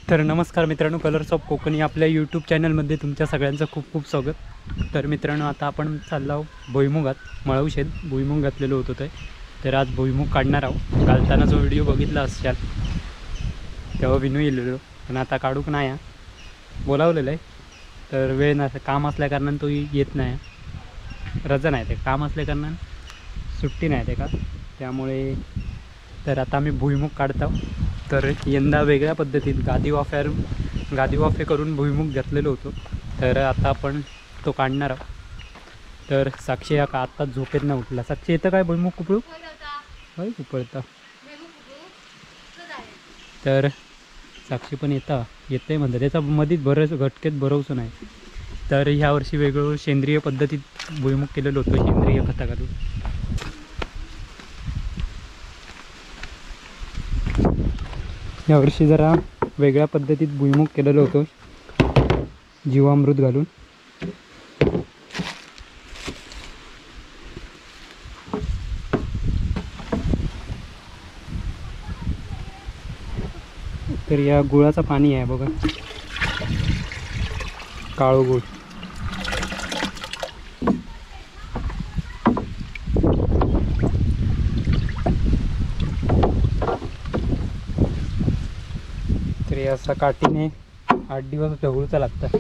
तर नमस्कार मित्रांनो, कलर्स ऑफ कोकणी आपल्या यूट्यूब चॅनलमध्ये तुमच्या सगळ्यांचं खूप खूप स्वागत। तर मित्रांनो, आता आपण चाललो आहोत भुईमुगात, मळवशेत भुईमुग घातलेलो होतो ते। तर आज भुईमुग काढणार आहोत। घालताना जो व्हिडिओ बघितला असाल तेव्हा विनू येलेलो, पण आता काढूक नाही बोलावलेलं आहे, तर वेळ नाही, काम असल्या कारणानं तो येत नाही, रजा नाही ते काम असल्या कारणानं सुट्टी नाही ते का, त्यामुळे तर आता आम्ही भुईमुग काढतो। तर यंदा वेगळ्या पद्धतीत गादी वाफे करून भुईमुग घातलेलो होतो, तर आता आपण तो काढणार आहोत। तर साक्षी या का आत्ताच झोपेत न उठला। साक्षी येतं काय भुईमुग कुपळू? होय कुपळता। तर साक्षी पण येते म्हणतात, त्याचा मधीत बरंच घटकेत भरवसं नाही। तर ह्या वर्षी वेगळं सेंद्रिय पद्धतीत भुईमुग केलेलं होतं, सेंद्रिय खता घालून। यावर्षी जरा वेगळ्या पद्धतीत भुईमुग केलेलं होतं, जीवामृत घालून। तर या गुळाचं पाणी आहे बघा, काळं गुळ। असा काठीने 8 दिवस ढवळूचा लागतात।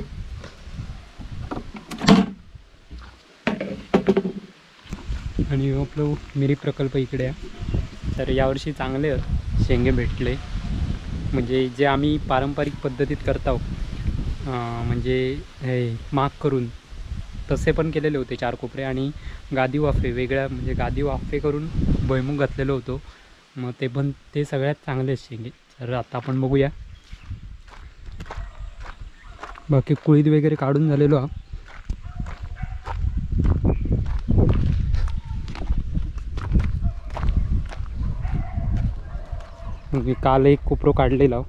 आणि आपलं मिरी प्रकल्प इकडे आहे। तर यावर्षी चांगले शेंगे भेटले, म्हणजे जे आम्ही पारंपरिक पद्धतीत करतो, म्हणजे हे माग करून तसे पण केलेले होते 4 कोपरे, आणि गादी वाफे वेगळ्या, म्हणजे गादी वाफे करून भुईमुग घातलेलो होतो, मग ते पण ते सगळ्यात चांगले शेंगे। तर आता आपण बघूया बाकी कुळीत वगैरे काढून झालेलो हा। काल एक कोपरो काढलेला।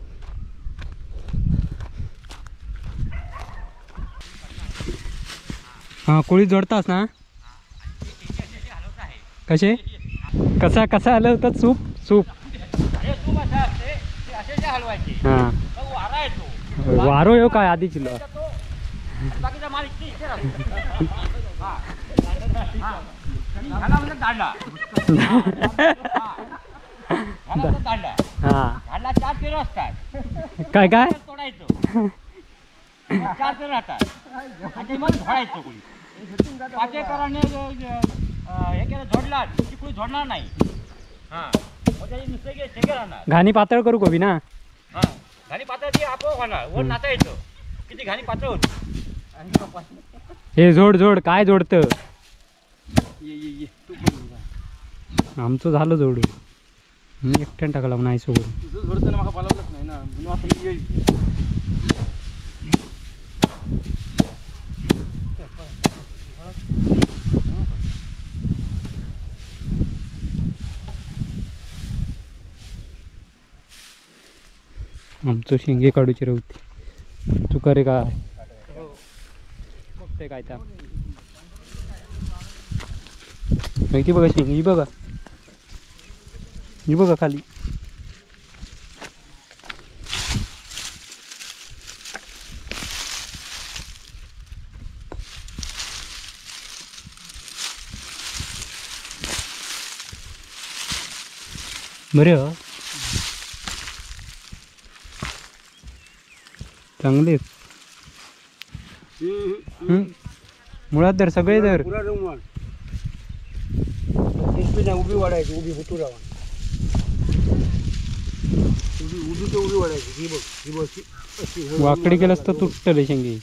हा कुळीत जोडतास ना? कसे कसा कसा आलं होतं? सूप सूप हां वारो यो काय आधी चिल्लो काय काय घाणी पातळ करू कवी ना, घाणी पातळ ती आपोआप होणार, वर नाचायचं किती घाणी पातळ होती। हे जोड जोड काय जोडतं? आमचं झालं जोडून, मी एकट्यानं टाकला नाही सोडून। आमचं शेंगे काढूची रवती तुका रे काय बघते काय त्या माहिती बघा, शेंगी ही बघा, ही बघा खाली। बरे हो चांगले मुळात धर सगळे धर, उभी वाढायची, उभी होतो राहा, उभी तर उभी वाढायची। ही बघ, ही बघ अशी वाकडी केलंस तर तुटतले शेंगी।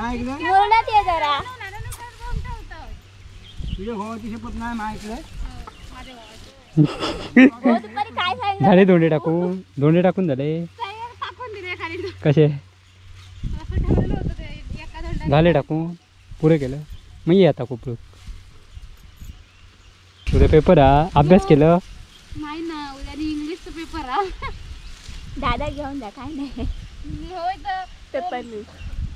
मुरडत ये जरा, तुझ्या भावाची शपथ नाही माहिती। झाले दोंडे टाकून, दोंडे टाकून झाले कसे झाले टाकून पुरे केलं। मग ये आता कोपरू, उद्या पेपर हा, अभ्यास केलं नाही ना? उद्या इंग्लिशचा पेपर हा, दादा घेऊन जा, काय नाही होय तर पेपर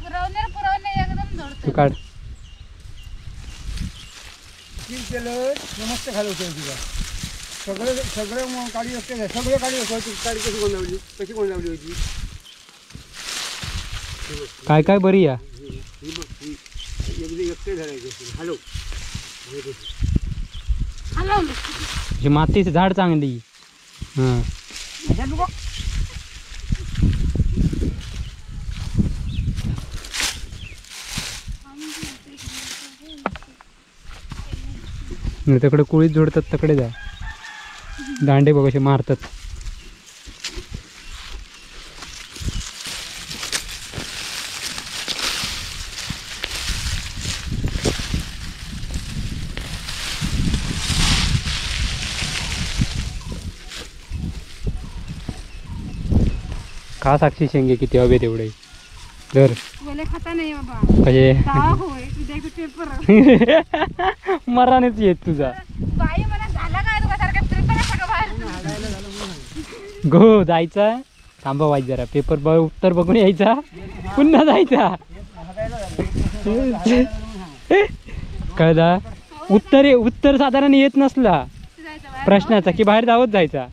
पुरवणे पुरवणे एकदम जोडतो काढ। केलं मस्त घालवतो तुझा सगळं सगळं काळी असते सगळं काळी असते. काळी कशी कोण लावली, कशी कोण लावली होती काय काय बरी या ही बघ ही एकदा एकटे धरायची. हॅलो ही मातीचं झाड चांगली. हां तिकडे कुळीत जोडतात तकडे जा. दांडे बघ असे मारतात. खा साक्षी शेंगे किती हवे तेवढे धर. खाता नाही बाबा कसे पेपर मरानेच येत तुझा बाई मला झाला काय तुका सारखं फिरता का बाहेर गो जायचा. थांबा वाईट जरा पेपर बघ उत्तर बघून यायचा पुन्हा जायचा. कळला उत्तर उत्तर साधारण येत नसला प्रश्नाचा की बाहेर जावत जायचा.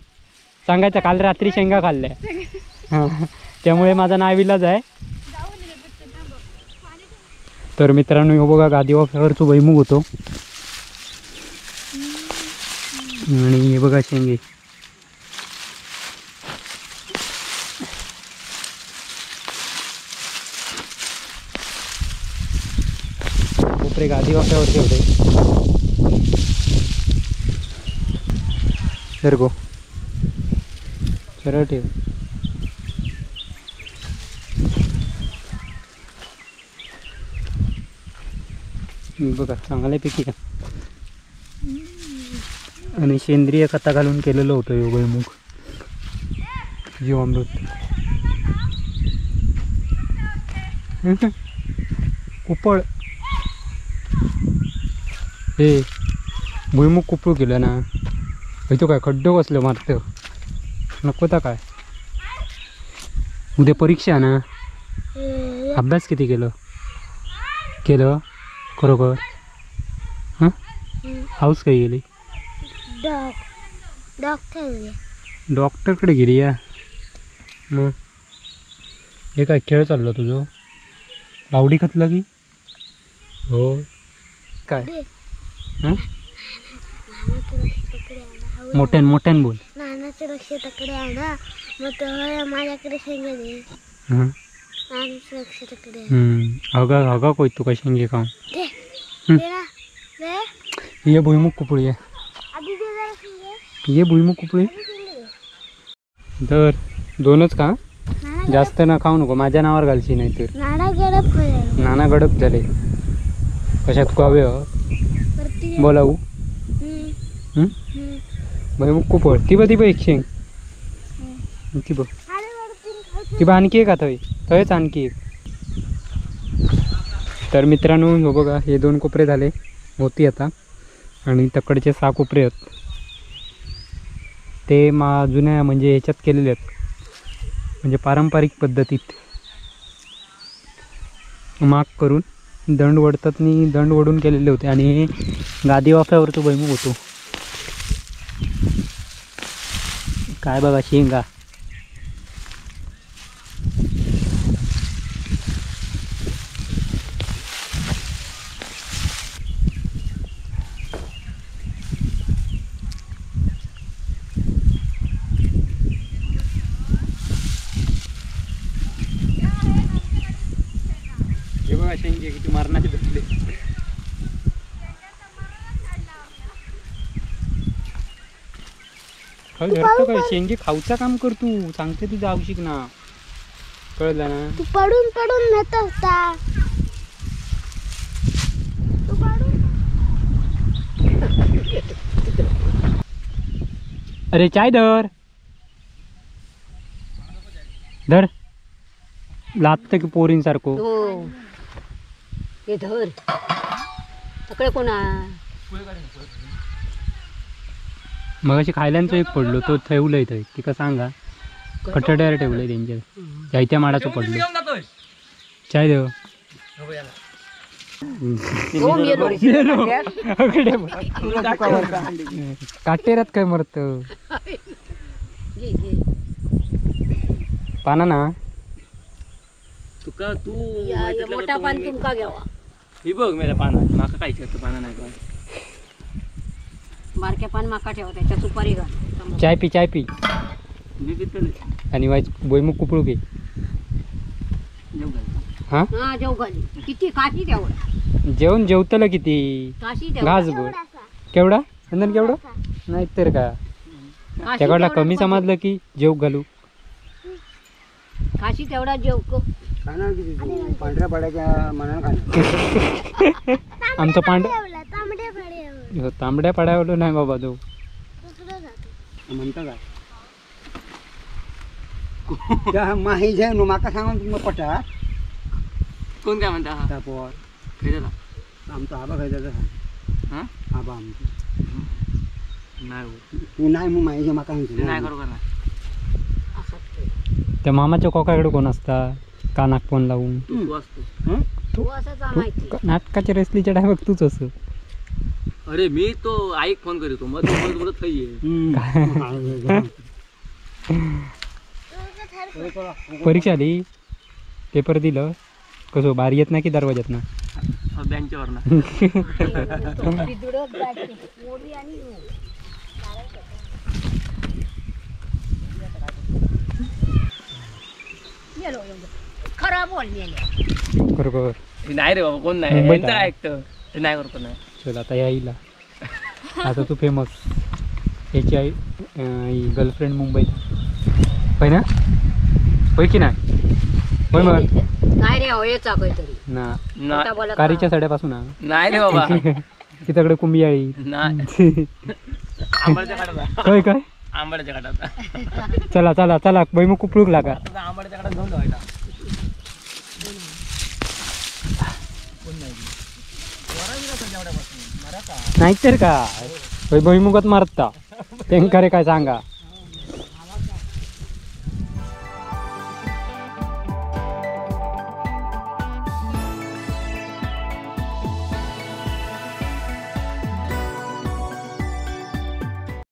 सांगायचा काल रात्री शेंगा खाल्ल्या त्यामुळे माझा नाविलाज आहे. तर मित्रांनो हो बघा गादी वाफ्यावरचा भुईमुग होतो आणि हे बघा शेंगे. कोपरे गादी वाफ्यावरचे होते. तर गो सरळ ठेव. बघा चांगल्यापैकी आणि सेंद्रिय खता घालून केलेलं होतं हे भुईमुग जीवामृत. कुपळ हे भुईमुग कुपळ केलं ना तो काय खड्डो कसलं मारतं नको तर काय. उद्या परीक्षा ना, अभ्यास किती केलं केलं खरोखर? हां हाऊस काय गेली डॉक्टरकडे गेली या. मग हे काय खेळ चाललो तुझं? लावडी खतलं की हो काय? हां मोठ्यान मोठ्यान बोल. नानाचं लक्ष तकडे आणा मग तो माझ्याकडे शेंगे दे. हां नानाचं लक्ष तकडे. हगा हगा कोय तुका शेंगे खाऊन दे दे ना दे. ये भुईमुग कुपळी आहे. ये भुईमुग कुपळी तर दोनच का जास्त ना खाऊ नको माझ्या नावावर घालशी नाही तर. नाना गडप झाले कशात खावे बोलावू. भुईमुग कुपळ ती बघ ती बघ एक शेंग ती बघ ती बघ आणखी एक आता थंयच आणखी एक. तर मित्रांनो हो बघा हे दोन कोपरे झाले होती आता आणि तकडचे 6 कोपरे आहेत ते मा जुन्या म्हणजे ह्याच्यात केलेले आहेत म्हणजे पारंपरिक पद्धतीत माग करून दंड वडतात आणि दंड वडून केलेले होते. आणि गादी वाफ्यावर तो भुईमुग होतो. काय बघा शेंगा शेंगे किती मरणाचे भेटले. धरतो काय शेंगे खाऊचा काम कर तू सांगते तू जाऊ शिक ना कळलं ना. तू पडून पडून नेत होता. अरे चाय धर धर लागतं की पोरींसारखं. हे धर सगळे कोणा मग अशी खायल्यांचो एक पडलो तो ठेवलंय थंय तिका सांगा कठड्यावर ठेवलंय त्यांच्या जायत्या माडाचो पडलो. चाय देव काटेरात काय मरत पाना ना तुका तू मोठा पान तुमका घ्यावा. ही बघ मेरा पाना माका काय करतो पाना नाही पण बारक्या पान माका ठेवा त्याच्या सुपारी घाल. चाय पी चाय पी. मी पितले आणि वाईच भुईमुग कुपळू घे. हा हा जेव घाली किती काशी तेवढा जेवण जेवतलं किती काशी तेवढा घास भर केवढा नंदन केवढा नाही तर का त्याकडला कमी समजलं की जेव घालू काशी तेवढा जेव. खाणार किती तू पांढऱ्या पाड्याच्या मनानं खाणार. आमचं पांढ तांबड्या पाड्यावर नाही बाबा तो म्हणता काय त्या माही जे न्हू म्हाका सांगून तुमकां पटा. कोण काय म्हणता? त्या पोर खंयचा आमचो आबा खंयचा हा आबा आमचो नाही तू नाही मग माही म्हाका सांगतो नाही बरोबर नाही. त्या मामाच्या कोकाकडे कोण असता कानाक फोन लावून? तू असतो तू असंच माहिती नाटकाच्या रेसलीच्या टायमाक तूच असं. अरे मी तो आईक फोन करीतो मग तो बोलत बोलत थंय ये. परीक्षा आली पेपर दिलं कसो भारी येत ना की दरवाज्यात ना बँचवर ना खरा बोल मेल्या. बरोबर नाही रे बाबा कोण नाही मुंबईत यांचं आहे. ऐकतं ते नाही करतो नाही. चल आता यायला आता तू फेमस. याची आई गर्लफ्रेंड मुंबईत होय ना? होय की नाही? होय मग नाही रे हो याचा काहीतरी ना खोटा बोलत कारीच्या साड्यापासून हा. नाही रे बाबा तिच्याकडे कुंभियाळी नाही. आंबाड्याच्या काटाचा काय काय आंबाड्याच्या काटाचा. चला चला चला भुईमुग कुपळूक लागा. आंबाड्याच्या काटात घेऊन जायचा. नाहीतर काय भुईमुगात मारता त्यांका रे काय सांगा.